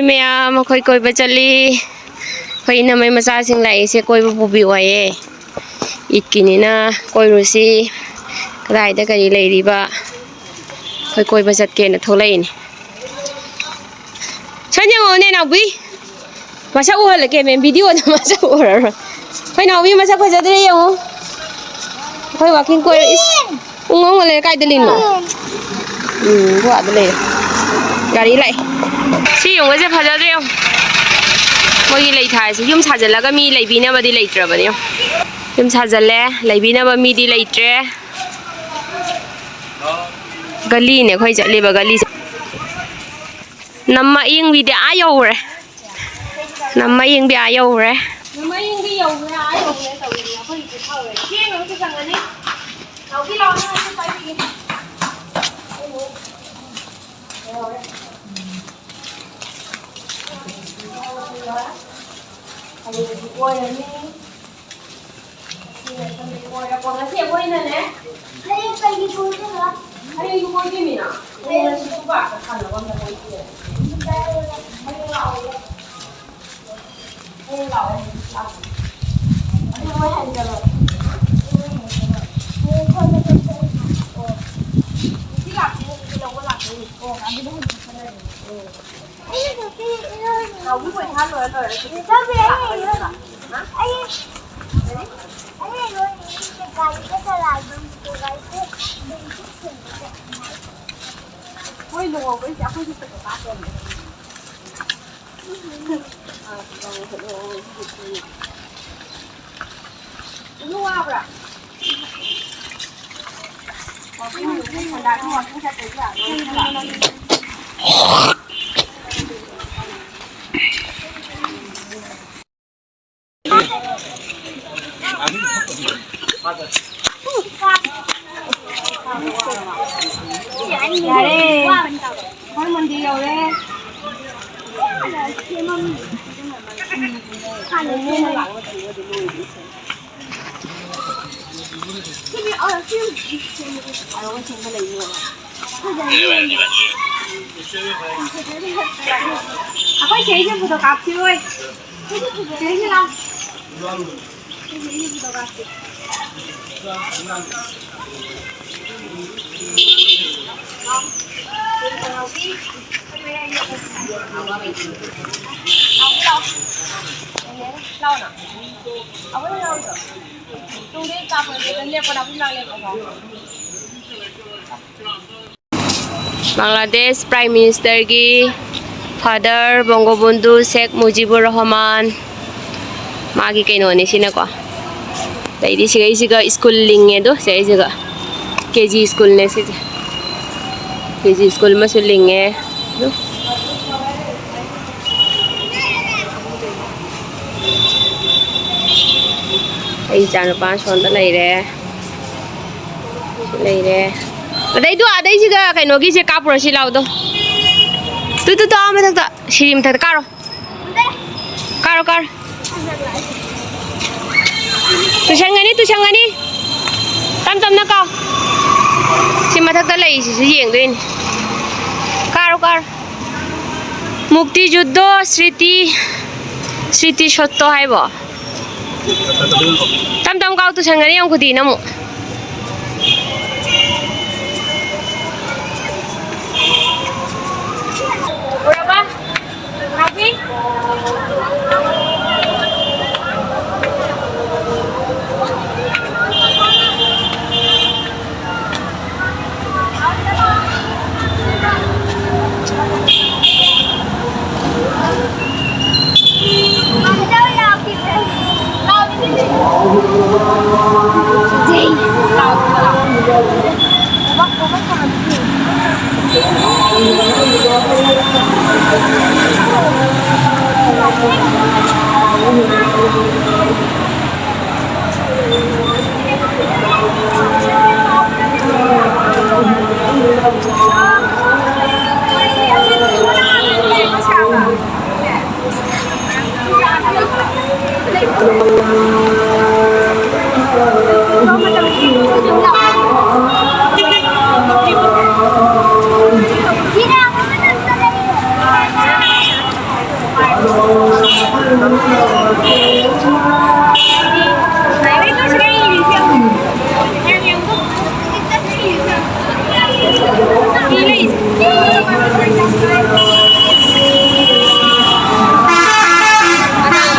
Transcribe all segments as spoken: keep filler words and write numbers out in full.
ꯃꯌꯥꯝ, ꯑꯩꯈꯣꯏ ꯀꯣꯏꯕ ꯆꯠꯂꯤ꯫ ꯑꯩꯈꯣꯏ ꯏꯅꯝꯃꯩ ꯃꯆꯥꯁꯤꯡ ꯂꯥꯛꯏꯁꯦ ꯀꯣꯏꯕ ꯄꯨꯕꯤꯌꯨ ꯍꯥꯏꯌꯦ꯫ ꯏꯗꯀꯤꯅꯤꯅ ꯀꯣꯏꯔꯨꯁꯤ꯫ ꯀꯗꯥꯏꯗ ꯀꯔꯤ ꯂꯩꯔꯤꯕ? ꯑꯩꯈꯣꯏ ꯀꯣꯏꯕ ꯆꯠꯀꯦꯅ ꯊꯣꯛꯂꯛꯏꯅꯤ꯫ ꯁꯟ ꯌꯦꯡꯉꯛꯑꯣꯅꯦ, ꯅꯥꯎꯕꯤ꯫ ꯃꯁꯛ ꯎꯍꯜꯂꯛꯀꯦ, ꯃꯦꯝ, ꯚꯤꯗꯤꯑꯣꯗ ꯃꯁꯛ ꯎꯔꯔꯣꯏ꯫ ꯑꯩꯈꯣꯏ ꯅꯥꯎꯕꯤ ꯃꯁꯛ ꯐꯖꯗ꯭ꯔꯦ ꯌꯦꯡꯉꯨ꯫ ꯑꯩꯈꯣꯏ ꯋꯥꯀꯤꯡ ꯀꯣꯏꯔ-, ꯏꯁ! ꯎꯪ ꯎꯪ ꯂꯩꯔꯦ, ꯀꯥꯏꯗ ꯂꯤꯅꯣ? ꯎꯝ, ꯒꯨꯍꯥꯗ ꯂꯩꯔꯦ꯫ ꯒꯥꯔꯤ ꯂꯥꯛꯑꯦ꯫ ꯁꯤ ꯌꯦꯡꯉꯨꯁꯦ, ꯐꯖꯗ꯭ꯔꯦ ꯌꯦꯡꯉꯨ꯫ ꯃꯣꯏꯒꯤ ꯂꯩ ꯊꯥꯔꯤꯁꯦ꯫ ꯌꯨꯝ ꯁꯥꯖꯤꯜꯂꯒ ꯃꯤ ꯂꯩꯕꯤꯅꯕꯗꯤ ꯂꯩꯇ꯭ꯔꯕꯅꯦ ꯌꯦꯡꯉꯨ꯫ ꯌꯨꯝ ꯁꯥꯖꯤꯜꯂꯦ, ꯂꯩꯕꯤꯅꯕ ꯃꯤꯗꯤ ꯂꯩꯇ꯭ꯔꯦ꯫ ꯒꯂꯤꯅꯦ ꯑꯩꯈꯣꯏ ꯆꯠꯂꯤꯕ ꯒꯂꯤꯁꯦ꯫ ꯅꯝꯃ ꯌꯦꯡꯕꯤꯗꯤ ꯑꯥ ꯌꯧꯔꯦ꯫ ꯅꯝꯃ ꯌꯦꯡꯕꯤ ꯑꯥ ꯌꯧꯔꯦ꯫ ꯅꯝꯃ ꯌꯦꯡꯕꯤ ꯌꯧꯔꯦ, ꯑꯥ ꯌꯧꯔꯦ ꯇꯧꯔꯤꯅꯦ꯫ ꯑꯩꯈꯣꯏꯒꯤꯁꯨ ꯊꯧꯔꯦ꯫ ꯆꯦꯡ ꯑꯃꯁꯨ ꯆꯪꯉꯅꯤ꯫ ꯅꯥꯎꯕꯤ ꯂꯥꯛꯑꯣ, ꯅꯪ ꯑꯝꯇ ꯄꯥꯏꯕꯤꯒꯦ꯫ ꯌꯧꯔꯦ꯫ ꯍꯌꯦꯡꯗꯤ ꯀꯣꯏꯔꯅꯤ꯫ ꯉꯁꯤ ꯑꯩꯈꯣꯏꯅꯅꯦ, ꯍꯌꯦꯡ ꯀꯩꯒꯤ ꯀꯣꯏꯗꯣꯏꯕ? ꯍꯌꯦꯡꯁꯨ ꯀꯣꯏꯗꯣꯏꯅꯤꯅ꯫ ꯍꯌꯦꯡ ꯁꯤ ꯈꯨꯕꯥꯛꯇ ꯊꯥꯅꯕ ꯑꯝꯇ ꯀꯣꯏꯁꯤꯅꯦ꯫ ꯍꯌꯦꯡ ꯂꯥꯛꯑꯣ꯫ ꯍꯌꯦꯡ ꯂꯥꯛꯑꯣ꯫ ꯑꯗꯨ ꯃꯣꯏ ꯍꯟꯖꯔꯣ꯫ ꯍꯌꯦꯡ ꯈꯣꯏ ꯃꯁꯦꯟ ꯆꯠꯂꯁꯤ꯫ ꯑꯣ꯫ ꯉꯁꯤ ꯂꯥꯛꯇꯣꯏꯅꯦ, ꯑꯗꯨꯗꯤ ꯂꯧꯕ ꯂꯥꯛꯇꯣꯏꯅꯦ꯫ ꯑꯣ, ꯑꯗꯨꯗ ꯍꯧꯖꯤꯛ ꯈꯟꯅꯔꯁꯤ꯫ ꯑꯣ꯫ ꯃꯣꯏ ꯂꯨꯍꯣꯡꯕꯩꯁꯦ ꯑꯩꯈꯣꯏꯁꯨ ꯐꯣꯇꯣ ꯀꯥꯞꯇꯣꯏꯅꯦ꯫ ꯏꯅꯨ ꯋꯥꯕ꯭ꯔꯥ? ꯋꯥꯀꯤꯡ ꯍꯟꯗꯛꯀꯤ ꯋꯥꯀꯤꯡ ꯆꯠꯄꯁꯦ ꯌꯥꯝ ꯅꯨꯡꯉꯥꯏ꯫ ꯌꯥꯔꯦ꯫ ꯍꯣꯏ, ꯃꯟꯗꯤꯔ ꯌꯧꯔꯦ꯫ ꯑꯩꯈꯣꯏ ꯆꯦꯁꯦ ꯐꯣꯇꯣ ꯀꯥꯞꯁꯤ ꯑꯣꯏ꯫ ꯆꯦꯁꯦ ꯂꯥꯎ꯫ ꯑꯩꯈꯣꯏ ꯆꯦꯁꯦ ꯐꯣꯇꯣ ꯀꯥꯞꯁꯤ꯫ ꯂꯥꯎ꯫ ꯂꯥꯎ꯫ ꯂꯥꯎ꯫ ꯂꯥꯎ꯫ ꯕꯪꯒ꯭ꯂꯥꯗꯦꯁ ꯄ꯭ꯔꯥꯏꯝ ꯃꯤꯅꯤꯁꯇꯔꯒꯤ ꯐꯥꯗꯔ ꯕꯣꯡꯒꯣꯕꯣꯟꯗꯨ ꯁꯦꯈ ꯃꯨꯖꯤꯕꯨꯔ ꯔꯍꯃꯥꯟ, ꯃꯥꯒꯤ ꯀꯩꯅꯣꯅꯦ ꯁꯤꯅꯀꯣ꯫ ꯑꯗꯩꯗꯤ ꯁꯤꯒꯩꯁꯤꯒ ꯁ꯭ꯀꯨꯜ ꯂꯤꯡꯉꯦ ꯑꯗꯣ, ꯁꯤꯒꯩꯁꯤꯒ ꯀꯦ ꯖꯤ ꯁ꯭ꯀꯨꯜꯅꯦ ꯁꯤꯁꯦ꯫ ꯀꯦ ꯖꯤ ꯁ꯭ꯀꯨꯜ ꯑꯃꯁꯨ ꯂꯤꯡꯉꯦ꯫ ꯑꯗꯨ ꯑꯩ ꯏꯆꯥꯅꯨꯄꯥ ꯁꯣꯝꯗ ꯂꯩꯔꯦ꯫ ꯂꯩꯔꯦ꯫ ꯑꯗꯩꯗꯣ ꯑꯗꯩꯁꯤꯒ ꯀꯩꯅꯣꯒꯤꯁꯦ ꯀꯥꯞꯄꯨꯔꯁꯤ ꯂꯥꯎꯗꯣ꯫ ꯇꯨ, ꯇꯨ, ꯇꯨ, ꯑꯥ ꯃꯊꯛꯇ, ꯁꯤꯔꯤ ꯃꯊꯛꯇ ꯀꯥꯔꯣ꯫ ꯀꯥꯔꯣ, ꯀꯥꯔꯣ꯫ ꯇꯨꯁꯟꯒꯅꯤ, ꯇꯨꯁꯟꯒꯅꯤ꯫ ꯇꯞ ꯇꯞꯅ ꯀꯥꯎ꯫ ꯁꯤ ꯃꯊꯛꯇ ꯂꯩꯔꯤꯁꯤꯁꯨ ꯌꯦꯡꯗꯣꯏꯅꯤ꯫ ꯀꯥꯔꯣ, ꯀꯥꯔꯣ꯫ ꯃꯨꯛꯇꯤ ꯖꯨꯗꯣ ꯁ꯭ꯔꯤꯇꯤ, ꯁ꯭ꯔꯤꯇꯤ ꯁꯣꯠꯇꯣ ꯍꯥꯏꯕꯣ? ꯇꯝ ꯇꯝ ꯀꯥꯎ, ꯇꯨꯁꯟꯒꯅꯤ ꯌꯦꯡꯉꯨ ꯈꯨꯗꯤꯅ ꯑꯃꯨꯛ꯫ ꯎꯔꯕ? ꯍꯥꯎꯕꯤ?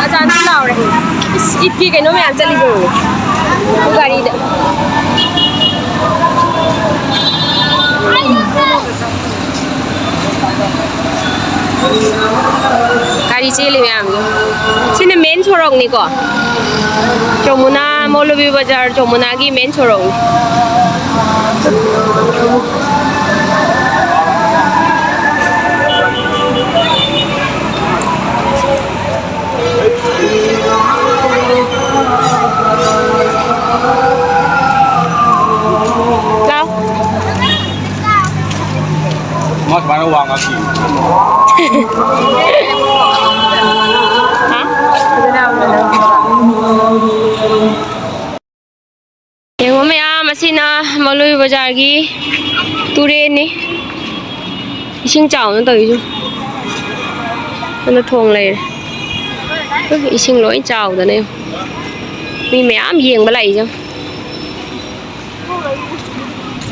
ꯑꯆꯥꯟꯁꯨ ꯂꯥꯎꯔꯦ꯫ ꯏꯁ, ꯏꯠꯀꯤ ꯀꯩꯅꯣ ꯃꯌꯥꯝ ꯆꯠꯂꯤꯁꯦ ꯌꯦꯡꯉꯨ꯫ ꯒꯥꯔꯤꯗ꯫ ꯒꯥꯔꯤ ꯆꯦꯜꯂꯤ ꯃꯌꯥꯝꯗꯣ꯫ ꯁꯤꯅ ꯃꯦꯟ ꯁꯣꯔꯣꯛꯅꯤꯀꯣ꯫ ꯆꯧꯃꯨꯅꯥ, ꯃꯧꯂꯨꯕꯤ ꯕꯖꯥꯔ, ꯆꯧꯃꯨꯅꯥꯒꯤ ꯃꯦꯟ ꯁꯣꯔꯣꯛꯅꯤ꯫ ꯂꯥꯎ꯫ ꯃꯥ ꯁꯨꯃꯥꯏꯅ ꯋꯥ ꯉꯥꯡꯈꯤ꯫ ꯍꯥ? ꯌꯦꯡꯉꯣ ꯃꯌꯥꯝ, ꯑꯁꯤꯅ ꯃꯧꯂꯨꯕꯤ ꯕꯖꯥꯔꯒꯤ ꯇꯨꯔꯦꯟꯅꯤ꯫ ꯏꯁꯤꯡ ꯆꯥꯎꯅ ꯇꯧꯔꯤꯁꯨ꯫ ꯁꯣꯝꯗ ꯊꯣꯡ ꯂꯩꯔꯦ꯫ ꯏꯁꯤꯡ ꯂꯣꯏ ꯆꯥꯎꯗꯅ ꯌꯦꯡꯉꯣ꯫ ꯃꯤ ꯃꯌꯥꯝ ꯌꯦꯡꯕ ꯂꯥꯛꯏꯁꯦ ꯌꯦꯡꯉꯣ꯫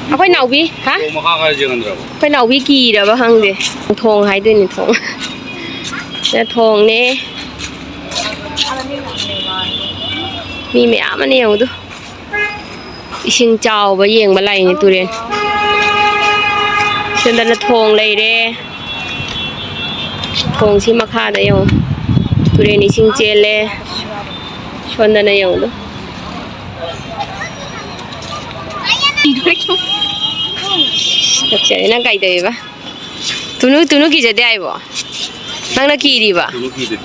ꯑꯩꯈꯣꯏ ꯅꯥꯎꯕꯤ, ꯍꯥ? ꯊꯣꯡ ꯃꯈꯥ ꯈꯔ ꯌꯦꯡꯍꯟꯗ꯭ꯔꯕ? ꯑꯩꯈꯣꯏ ꯅꯥꯎꯕꯤ ꯀꯤꯔꯕ ꯈꯪꯗꯦ꯫ ꯊꯣꯡ ꯍꯥꯏꯗꯣꯏꯅꯤ, ꯊꯣꯡ꯫ ꯁꯤꯗ ꯊꯣꯡꯅꯦ꯫ ꯃꯤ ꯃꯌꯥꯝ ꯑꯃꯅ ꯌꯦꯡꯉꯨꯗꯨ꯫ ꯏꯁꯤꯡ ꯆꯥꯎꯕ ꯌꯦꯡꯕ ꯂꯥꯛꯏꯅꯦ ꯇꯨꯔꯦꯟ꯫ ꯁꯣꯝꯗꯅ ꯊꯣꯡ ꯂꯩꯔꯦ꯫ ꯊꯣꯡꯁꯤ ꯃꯈꯥꯗ ꯌꯦꯡꯉꯣ꯫ ꯇꯨꯔꯦꯟ ꯏꯁꯤꯡ ꯆꯦꯜꯂꯦ꯫ ꯁꯣꯝꯗꯅ ꯌꯦꯡꯉꯨꯗꯨ꯫ ꯅꯣꯛꯆꯔꯦ꯫ ꯅꯪ ꯀꯩꯗꯧꯋꯦꯕ? ꯇꯨꯅꯨ, ꯇꯨꯅꯨ ꯀꯤꯖꯗꯦ ꯍꯥꯏꯕꯣ? ꯅꯪꯅ ꯀꯤꯔꯤꯕ? ꯇꯨꯅꯨ ꯀꯤꯗꯦ꯫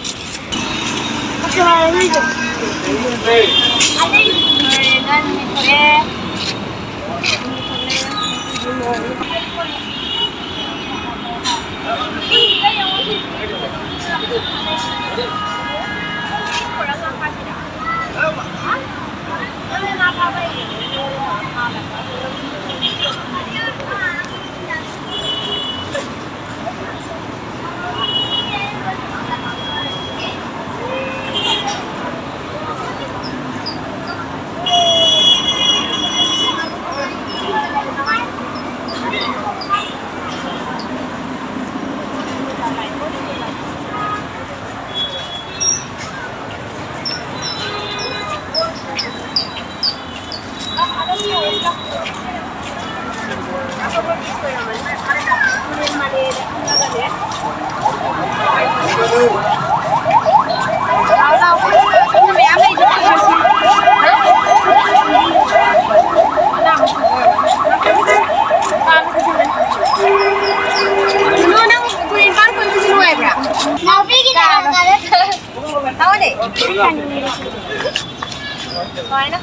ꯀꯃꯥꯏꯅ?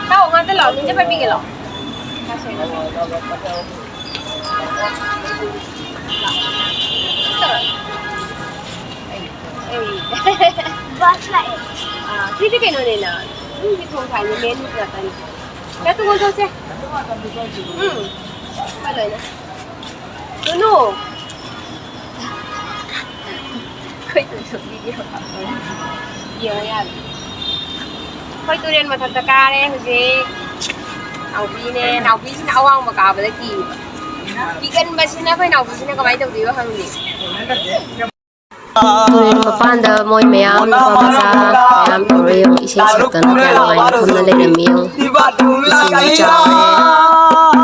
ꯇꯥꯎ, ꯉꯥꯛꯇ ꯂꯥꯛꯑꯣ, ꯅꯤꯡꯖ ꯄꯥꯏꯕꯤꯒꯦ ꯂꯥꯛꯑꯣ꯫ ꯑꯩ, ꯕꯁ ꯂꯥꯛꯑꯦ꯫ ꯑꯥ, ꯁꯤꯗꯤ ꯀꯩꯅꯣꯅꯤꯅ, ꯌꯨꯝꯒꯤ ꯊꯣꯡ ꯊꯥꯛꯏꯅꯦ, ꯃꯦꯟ ꯉꯥꯛꯇꯅꯤ꯫ ꯆꯠꯇꯨ ꯀꯣꯟꯊꯣꯛꯁꯦ꯫ ꯎꯝ꯫ ꯍꯣꯏ, ꯂꯣꯏꯅ꯫ ꯅꯨꯅꯨ꯫ ꯑꯩꯈꯣꯏ ꯇꯨ ꯊꯣꯛꯄꯤꯒꯦ꯫ ꯌꯦꯡꯉꯣ ꯌꯥꯔꯦ꯫ ꯑꯩꯈꯣꯏ ꯇꯨꯔꯦꯟ ꯃꯊꯛꯇ ꯀꯥꯔꯦ ꯍꯧꯖꯤꯛ꯫ ꯅꯥꯎꯕꯤꯅꯦ꯫ ꯅꯥꯎꯕꯤꯁꯤꯅ ꯑꯋꯥꯡꯕ ꯀꯥꯕꯗ ꯀꯤꯕ꯫ ꯀꯤꯒꯟꯕꯁꯤꯅ ꯑꯩꯈꯣꯏ ꯅꯥꯎꯕꯤꯁꯤꯅ ꯀꯃꯥꯏꯅ ꯇꯧꯗꯣꯏꯅꯣ ꯈꯪꯗꯦ꯫ ꯇꯨꯔꯦꯜ ꯃꯄꯥꯟꯗ ꯃꯣꯏ ꯃꯌꯥꯝ ꯅꯨꯄꯥ ꯃꯆꯥ ꯃꯌꯥꯝ ꯇꯧꯔ ꯌꯦꯡꯉꯨ, ꯏꯁꯩ ꯁꯛꯇꯅ ꯀꯌꯥ ꯅꯨꯡꯉꯥꯏꯅ ꯐꯝꯅ ꯂꯩꯔꯝꯃꯤ ꯌꯦꯡꯉꯨ꯫ ꯏꯁꯤꯡ ꯏꯆꯥꯎꯔꯦ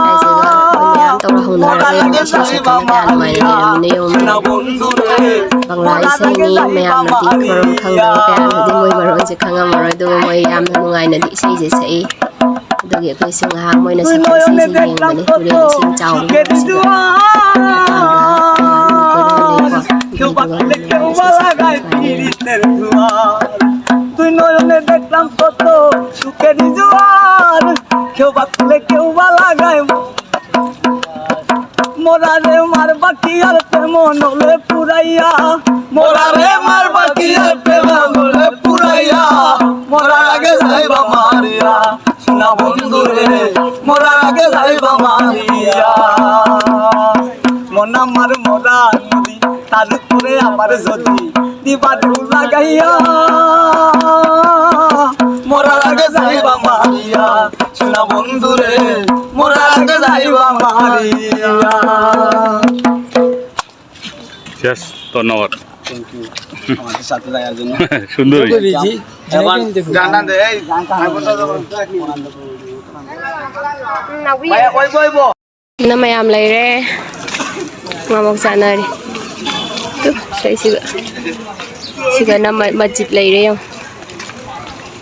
ꯍꯥꯏꯁꯤꯒ ꯃꯣꯏ ꯃꯌꯥꯝ ꯇꯧꯔ ꯍꯧꯅꯔꯒ ꯌꯦꯡꯉꯨ, ꯏꯁꯩ ꯁꯛꯇꯅ ꯀꯌꯥ ꯅꯨꯡꯉꯥꯏꯅ ꯂꯩꯔꯝꯃꯤꯅꯣ ꯌꯦꯡꯉꯨ꯫ ꯕꯪꯂꯥ ꯏꯁꯩꯅꯤ, ꯃꯌꯥꯝꯅꯗꯤ ꯈꯣꯏꯔꯝ ꯈꯪꯗꯕ ꯀꯌꯥꯅꯗꯤ ꯃꯣꯏ ꯃꯔꯣꯟꯁꯦ ꯈꯪꯉꯝꯃꯔꯣꯏ, ꯑꯗꯨꯕꯨ ꯃꯣꯏ ꯌꯥꯝꯅ ꯅꯨꯡꯉꯥꯏꯅꯗꯤ ꯏꯁꯩꯁꯦ ꯁꯛꯏ꯫ ꯑꯗꯨꯒꯤ ꯑꯩꯈꯣꯏꯁꯨ ꯉꯥꯏꯍꯥꯛ ꯃꯣꯏꯅ ꯁꯛꯄ ꯏꯁꯩꯁꯦ ꯌꯦꯡꯕꯅꯤ, ꯇꯨꯔꯦꯜ ꯏꯁꯤꯡ ꯆꯥꯎꯕ ꯃꯔꯛꯁꯤꯗ꯫ ꯃꯄꯥꯟꯗ ꯀꯣꯏꯔꯒ ꯂꯩꯀꯣ꯫ ꯑꯗꯨꯗꯨꯒ ꯃꯣꯏꯅ ꯏꯁꯩ ꯁꯛꯄ ꯁꯨꯃꯥꯏꯅ ꯌꯦꯡꯉꯤ꯫ দুই নয়নে দেখলাম কত সুখের জোয়ার, কেউ বা তুলে কেউ বা লাগায়। মোরারে মারবা কি আর প্রেম নলে পুরাইয়া, মোরারে মারবা কি আর প্রেম নলে পুরাইয়া, মোরার আগে যাইবা মারিয়া, সোনা বন্ধু রে, মোরার আগে যাইবা মারিয়া। মন আমার মরা নদী, তার উপরে আবার যদি দিবা ঢেউ লাগাইয়া, মোরার আগে যাইবা মারিয়া, সোনা বন্ধু রে, মোরার আগে যাইবা মারিয়া। Yes, ধন্যবাদ। থ্যাংক ইউ আমাদের সাথে থাকার জন্য। সুন্দরী। জি, এবার গানটা দে, এই, আমি বলতে পারবো না। ভাইয়া, ওই, ওই, ওই। ꯅ ꯃꯌꯥꯝ ꯂꯩꯔꯦ꯫ ꯉꯥꯃꯣꯛ ꯆꯥꯅꯔꯤ꯫ ꯇꯨ, ꯁꯤꯗꯩꯁꯤꯒ꯫ ꯁꯤꯒꯅ ꯃ-, ꯃꯁꯖꯤꯗ ꯂꯩꯔꯦ ꯌꯦꯡꯉꯣ꯫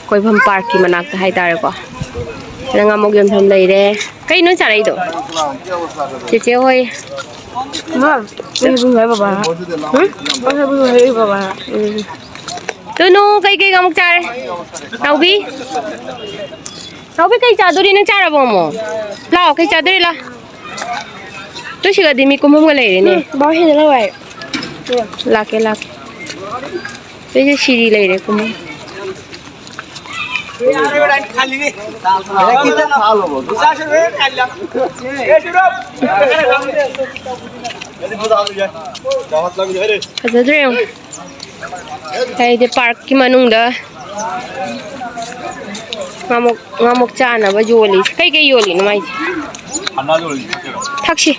ꯀꯣꯏꯐꯝ ꯄꯥꯔꯛꯀꯤ ꯃꯅꯥꯛꯇ ꯍꯥꯏꯇꯥꯔꯦꯀꯣ꯫ ꯁꯤꯗ ꯉꯥꯃꯣꯛ ꯌꯣꯟꯐꯝ ꯂꯩꯔꯦ꯫ ꯀꯩꯅꯣ ꯆꯥꯔꯛꯏꯗꯣ? ꯆꯦꯆꯦ ꯍꯣꯏ꯫ ꯃꯥ, ꯑꯩ ꯏꯕꯨꯡ ꯍꯣꯏ ꯕꯕꯥ꯫ ꯍꯨꯝ? ꯑꯩ ꯏꯕꯨꯡ ꯍꯣꯏ ꯕꯕꯥ꯫ ꯎꯝ꯫ ꯇꯨꯅꯨ, ꯀꯩꯀꯩ ꯑꯃꯨꯛ ꯆꯥꯔꯦ? ꯅꯥꯎꯕꯤ? ꯅꯥꯎꯕꯤ, ꯀꯩ ꯆꯥꯗꯣꯔꯤ? ꯅꯪ ꯆꯥꯔꯕꯣ ꯑꯃꯨꯛ? ꯂꯥꯛꯑꯣ, ꯀꯩ ꯆꯥꯗꯣꯔꯤ? ꯂꯥꯛꯑꯣ꯫ ꯇꯨ ꯁꯤꯒꯗꯤ ꯃꯤ ꯀꯨꯝꯐꯝꯒ ꯂꯩꯔꯦꯅꯦ꯫ ꯎꯝ, ꯕꯥ ꯍꯦꯟꯅ ꯂꯧ ꯍꯥꯏ꯫ ꯂꯥꯛꯀꯦ, ꯂꯥꯛꯀꯦ꯫ ꯇꯨ ꯁꯤꯗꯤ ꯂꯩꯔꯦ ꯀꯨꯝꯐꯝ꯫ ꯐꯖꯗ꯭ꯔꯣ ꯌꯦꯡꯉꯣ꯫ ꯍꯥꯏꯗꯤ ꯄꯥꯔꯛꯀꯤ ꯃꯅꯨꯡꯗ ꯉꯥꯃꯨꯛ, ꯉꯥꯃꯨꯛ ꯆꯥꯅꯕ ꯌꯣꯜꯂꯤ꯫ ꯀꯩꯀꯩ ꯌꯣꯜꯂꯤꯅꯣ ꯃꯥꯏꯁꯦ? ꯊꯛꯁꯤ꯫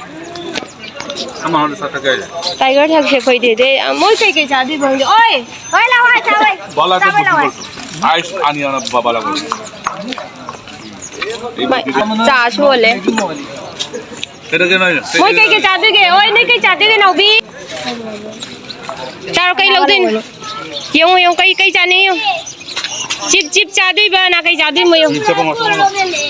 ꯇꯥꯏꯒꯔ ꯊꯛꯁꯦ ꯑꯩꯈꯣꯏꯗꯤ꯫ ꯑꯗꯩ ꯃꯣꯏ ꯀꯩꯀꯩ ꯆꯥꯗꯣꯏꯕ ꯈꯪꯗꯦ꯫ ꯑꯣꯏ! ꯍꯣꯏ, ꯂꯥꯛꯑꯣ, ꯍꯥꯏ ꯆꯥꯎꯋꯦ꯫ ꯆꯥꯎꯋꯦ, ꯂꯥꯛꯑꯣ꯫ ꯑꯥꯏꯁ ꯑꯅꯤ ꯑꯅ ꯕꯥꯕꯥ ꯂꯥꯛꯑꯣ꯫ ꯃꯥꯏ ꯆꯥꯁꯨ ꯌꯣꯜꯂꯦ꯫ ꯀꯩꯗꯧꯒꯦ ꯅꯣꯏ? ꯃꯣꯏ ꯀꯩꯀꯩ ꯆꯥꯗꯣꯏꯒꯦ? ꯑꯣꯏ, ꯅꯣꯏ ꯀꯩ ꯆꯥꯗꯣꯏꯒꯦ, ꯅꯥꯎꯕꯤ? ꯆꯥꯔꯣ, ꯀꯩ ꯂꯧꯗꯣꯏꯅꯣ? ꯌꯦꯡꯉꯣ, ꯌꯦꯡꯉꯣ, ꯀꯩ, ꯀꯩ ꯆꯥꯅꯤꯡꯉꯤ ꯌꯦꯡꯉꯣ꯫ ꯆꯤꯞ, ꯆꯤꯞ ꯆꯥꯗꯣꯏꯕ, ꯅ ꯀꯩ ꯆꯥꯗꯣꯏꯃꯣ ꯌꯦꯡꯉꯣ꯫ ꯆꯤꯞ ꯆꯥꯐꯝ ꯉꯥꯛꯇ ꯉꯥꯏꯔꯦ꯫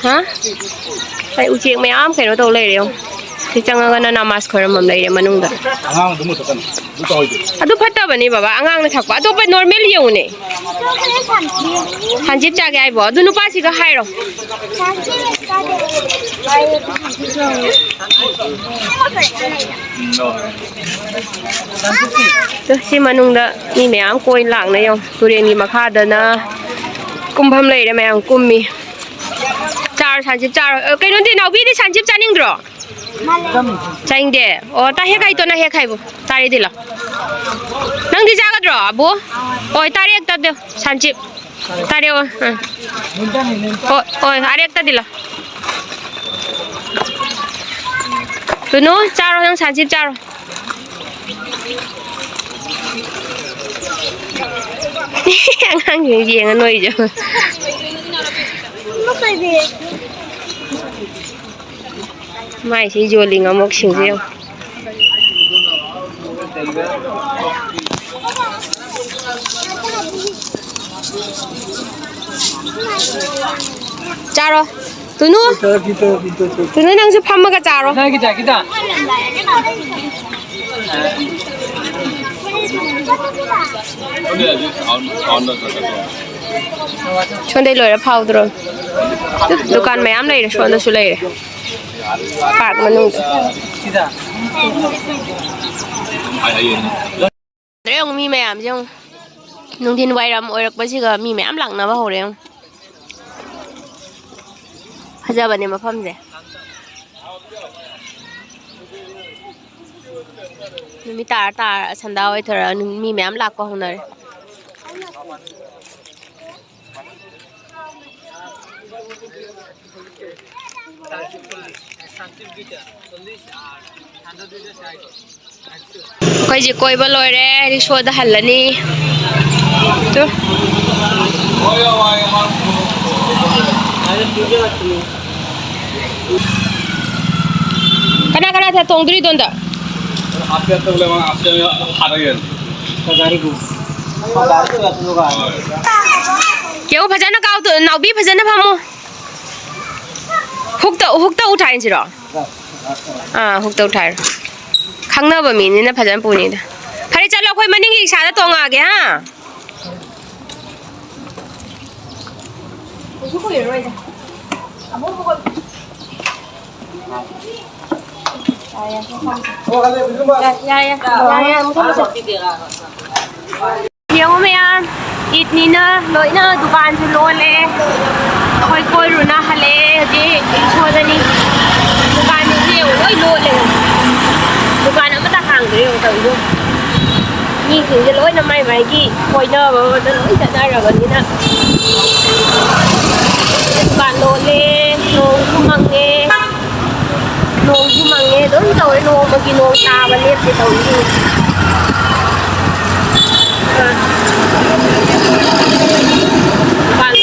ꯍꯥ? ꯑꯩ ꯎꯆꯦꯛ ꯃꯌꯥꯝ ꯀꯩꯅꯣ ꯇꯧ ꯂꯩꯔꯦ ꯌꯦꯡꯉꯣ꯫ ꯁꯤ ꯆꯪꯉꯒꯅ ꯅꯃꯥꯖ ꯈꯣꯏꯔꯝꯐꯝ ꯂꯩꯔꯦ ꯃꯅꯨꯡꯗ꯫ ꯑꯉꯥꯡ ꯑꯗꯨꯝ ꯃꯨꯊꯠꯀꯅꯨ꯫ ꯑꯗꯨ ꯇꯧꯍꯩꯗꯦ꯫ ꯑꯗꯨ ꯐꯠꯇꯕꯅꯦ ꯕꯕꯥ, ꯑꯉꯥꯡꯅ ꯊꯛꯄ꯫ ꯑꯇꯣꯞꯄ ꯅꯣꯔꯃꯦꯜ ꯌꯦꯡꯉꯨꯅꯦ꯫ ꯁꯟꯆꯤꯞ ꯆꯥꯒꯦ ꯍꯥꯏꯕꯣ? ꯑꯗꯨ ꯅꯨꯄꯥꯁꯤꯒ ꯍꯥꯏꯔꯣ꯫ ꯇꯨ, ꯁꯤ ꯃꯅꯨꯡꯗ ꯃꯤ ꯃꯌꯥꯝ ꯀꯣꯏ ꯂꯥꯛꯅ ꯌꯦꯡꯉꯣ꯫ ꯇꯨꯔꯦꯟꯒꯤ ꯃꯈꯥꯗꯅ ꯀꯨꯝꯐꯝ ꯂꯩꯔꯦ, ꯃꯌꯥꯝ ꯀꯨꯝꯃꯤ꯫ ꯆꯥꯔꯣ, ꯁꯟꯆꯤꯞ ꯆꯥꯔꯣ꯫ ꯑ, ꯀꯩꯅꯣꯗꯤ, ꯅꯥꯎꯕꯤꯗꯤ ꯁꯟꯆꯤꯞ ꯆꯥꯅꯤꯡꯗ꯭ꯔꯣ? ꯆꯥꯅꯤꯡꯗꯦ꯫ ꯑꯣ, ꯇꯥ ꯍꯦꯛ ꯍꯥꯏꯇꯣ, ꯅꯪ ꯍꯦꯛ ꯍꯥꯏꯕꯣ꯫ ꯇꯥꯔꯦꯗꯤ ꯂꯥꯎ꯫ ꯅꯪꯗꯤ ꯆꯥꯒꯗ꯭ꯔꯣ, ꯑꯕꯨ? ꯍꯣꯏ, ꯇꯥꯔꯦ ꯍꯦꯛꯇ ꯗꯦ꯫ ꯁꯟꯆꯤꯞ꯫ ꯇꯥꯔꯦ, ꯑꯣ, ꯑ꯫ ꯍꯣꯏ, ꯍꯣꯏ, ꯑꯔꯦꯛꯇꯗꯤ ꯂꯥꯎ꯫ ꯇꯨꯅꯨ, ꯆꯥꯔꯣ, ꯅꯪ ꯁꯟꯆꯤꯞ ꯆꯥꯔꯣ꯫ ꯑꯉꯥꯡꯁꯤꯡ ꯌꯦꯡꯉ ꯅꯣꯏꯁꯨ꯫ ꯃꯥꯏꯁꯤ ꯌꯣꯜꯂꯤ ꯉꯥꯃꯣꯛꯁꯤꯡꯁꯦ ꯌꯦꯡꯉꯣ꯫ ꯆꯥꯔꯣ꯫ ꯇꯨꯅꯨ꯫ ꯇꯨꯅꯨ, ꯅꯪꯁꯨ ꯐꯝꯃꯒ ꯆꯥꯔꯣ꯫ ꯈꯤꯇꯪ, ꯈꯤꯇꯪ, ꯈꯤꯇꯪ꯫ ꯁꯣꯝꯗꯩ ꯂꯣꯏꯔ ꯐꯥꯎꯗ꯭ꯔꯣ? ꯗꯨꯀꯥꯟ ꯃꯌꯥꯝ ꯂꯩꯔꯦ, ꯁꯣꯝꯗꯁꯨ ꯂꯩꯔꯦ꯫ ꯄꯥꯔꯛ ꯃꯅꯨꯡꯗ꯫ ꯌꯦꯡꯉꯨ, ꯃꯤ ꯃꯌꯥꯝꯁꯦ ꯌꯦꯡꯉꯨ꯫ ꯅꯨꯡꯊꯤꯟ ꯋꯥꯏꯔꯝ ꯑꯣꯏꯔꯛꯄꯁꯤꯒ ꯃꯤ ꯃꯌꯥꯝ ꯂꯥꯛꯅꯕ ꯍꯧꯔꯦ ꯌꯦꯡꯉꯨ꯫ ꯐꯖꯕꯅꯦ ꯃꯐꯝꯁꯦ꯫ ꯅꯨꯃꯤꯠ ꯇꯥꯔ ꯇꯥꯔ ꯁꯟꯗꯥ ꯑꯣꯏꯊꯣꯔꯛꯑ ꯃꯤ ꯃꯌꯥꯝ ꯂꯥꯛꯄ ꯍꯧꯅꯔꯦ꯫ ꯑꯩꯈꯣꯏꯁꯦ ꯀꯣꯏꯕ ꯂꯣꯏꯔꯦ, ꯔꯤꯛꯁꯣꯗ ꯍꯜꯂꯅꯤ꯫ ꯇꯨ꯫ ꯀꯅꯥ ꯀꯅꯥ ꯇꯣꯡꯗꯣꯔꯤꯗꯣ ꯑꯟꯗ? ꯀꯦꯕꯨ ꯐꯖꯅ ꯀꯥꯎ, ꯅꯥꯎꯕꯤ ꯐꯖꯅ ꯐꯝꯃꯨ꯫ ꯍꯨꯛꯇ, ꯍꯨꯛꯇ ꯎꯊꯥꯏꯁꯤꯔꯣ? ꯑꯥ, ꯍꯨꯛꯇ ꯎꯊꯥꯏꯔꯣ꯫ ꯈꯪꯅꯕ ꯃꯤꯅꯤꯅ ꯐꯖꯅ ꯄꯨꯅꯤꯗ꯫ ꯐꯔꯦ, ꯆꯠꯂꯣ, ꯑꯩꯈꯣꯏ ꯃꯅꯤꯡꯒꯤ ꯔꯤꯛꯁꯥꯗ ꯇꯣꯡꯉꯛꯑꯒꯦ, ꯍꯥ? ꯀꯩꯁꯨ ꯀꯨꯏꯔꯔꯣꯏꯗ꯫ ꯑꯃꯨꯛ ꯍꯧꯒꯠ-, ꯌꯥꯔꯦ, ꯌꯥꯔꯦ, ꯌꯥꯔꯦ, ꯌꯥꯔꯦ, ꯌꯥꯔꯦ, ꯃꯊꯪ ꯆꯠꯂꯣ꯫ ꯌꯦꯡꯉꯨ ꯃꯌꯥꯝ, ꯏꯗꯅꯤꯅ ꯂꯣꯏꯅ ꯗꯨꯀꯥꯟꯁꯨ ꯂꯣꯜꯂꯦ꯫ ꯑꯩꯈꯣꯏ ꯀꯣꯏꯔꯨꯅ ꯍꯜꯂꯛꯑꯦ꯫ ꯍꯧꯖꯤꯛ ꯔꯤꯛꯁꯣꯗꯅꯤ꯫ ꯗꯨꯀꯥꯟꯁꯤꯡꯁꯦ ꯌꯦꯡꯉꯨ, ꯂꯣꯏ ꯂꯣꯜꯂꯦ꯫ ꯗꯨꯀꯥꯟ ꯑꯃꯠꯇ ꯍꯥꯡꯗ꯭ꯔꯦ ꯌꯦꯡꯉꯨ ꯇꯧꯔꯤꯗꯣ꯫ ꯃꯤꯁꯤꯡꯁꯦ ꯂꯣꯏꯅ ꯃꯥꯏ ꯃꯥꯏꯒꯤ ꯀꯣꯏꯅꯕ ꯑꯃꯗ ꯂꯣꯏ ꯆꯠꯅꯔꯕꯅꯤꯅ꯫ ꯗꯨꯀꯥꯟ ꯂꯣꯜꯂꯦ, ꯅꯣꯡꯁꯨ ꯃꯪꯉꯦ꯫ ꯅꯣꯡꯁꯨ ꯃꯪꯉꯦ, ꯑꯗꯨꯝ ꯇꯧꯔꯦ, ꯅꯣꯡꯃꯒꯤ ꯅꯣꯡ ꯇꯥꯕ ꯂꯦꯞꯇꯦ ꯇꯧꯔꯤꯁꯦ꯫ ꯑꯥ꯫ ꯗꯨꯀꯥꯟ